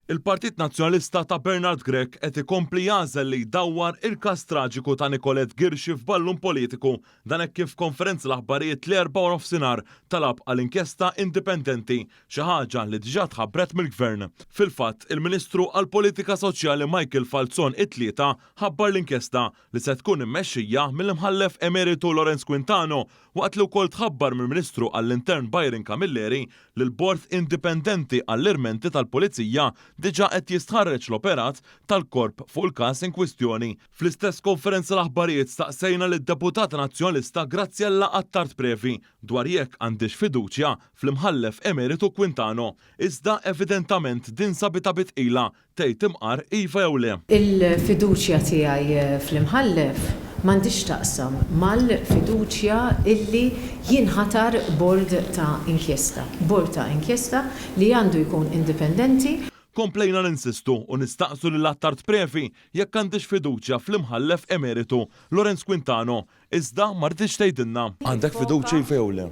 Il-Partit Nazzjonalista ta' Bernard Grech qed ikompli jagħżel li jdawwar il-każ traġiku ta' Nicolette Ghirxi f'ballun politiku. Dan hekk kif f'konferenza l-aħbarijiet l-Erbgħa waranofsinhar talab għal inkjesta indipendenti, xi ħaġa li diġà tħabbret mill-Gvern. Fil-fatt, il-Ministru għall-Politika Soċjali Michael Falzon it-Tlieta ħabbar l-inkjesta li se tkun immexxija mill-Imħallef Emeritu Lawrence Quintano waqt li wkoll tħabbar mill-Ministru għall-Intern Byron Camilleri li l-Bord Indipendenti għall-Irmenti tal-Pulizija diġà qed jistħarreġ l-operat tal-Korp fuq il-każ inkwistjoni. Fl-istess konferenza l-aħbarijiet staqsejna lid-Deputata Nazzjonalista Graziella Attard Previ dwar jekk għandhiex fiduċja fl-Imħallef Emeritu Quintano. Iżda evidentament din sabitha bi tqila Tgħid imqar iva jew le. Il-fiduċja tiegħi fl-Imħallef m'għandhiex x'taqsam mal-fiduċja illi jinħatar bord ta' inkjesta. Bord ta' inkjesta li għandu jkun indipendenti. Komplejna ninsistu u nistaqsu lil Attard Previ jekk għandhiex fiduċja fl-Imħallef Emeritu Lawrence Quintano Iżda ma riditx tgħidilna. Għandek fiduċja iva jew le?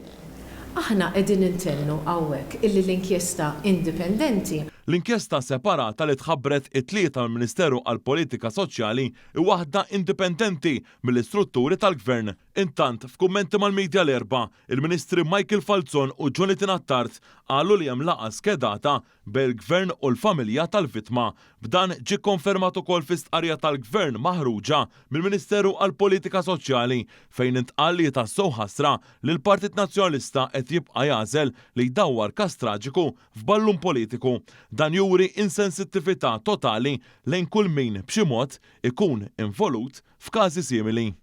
Aħna qegħdin intennu hawnhekk illi l-inkjesta indipendenti. L-inkjesta separata li tħabbret it-Tlieta mill-Ministeru għall-Politika Soċjali hi waħda indipendenti mill-istrutturi tal-Gvern. Intant, f'kummenti mal-media l-Erbgħa, il-Ministri Michael Falzon u Jonathan Attard qalu li hemm laqgħa skedata bejn il-Gvern u l-familja tal-vittma. B'dan ġie kkonfermat ukoll fi stqarrija tal-Gvern maħruġa mill-Ministeru għall-Politika Soċjali fejn intqal li hi tassew ħasra li l-Partit Nazzjonalista qed jibqa' jagħżel li jdawwar każ traġiku f'ballun politiku. Dan juri insensittività totali lejn kull min b'xi mod ikun involut f'każi simili.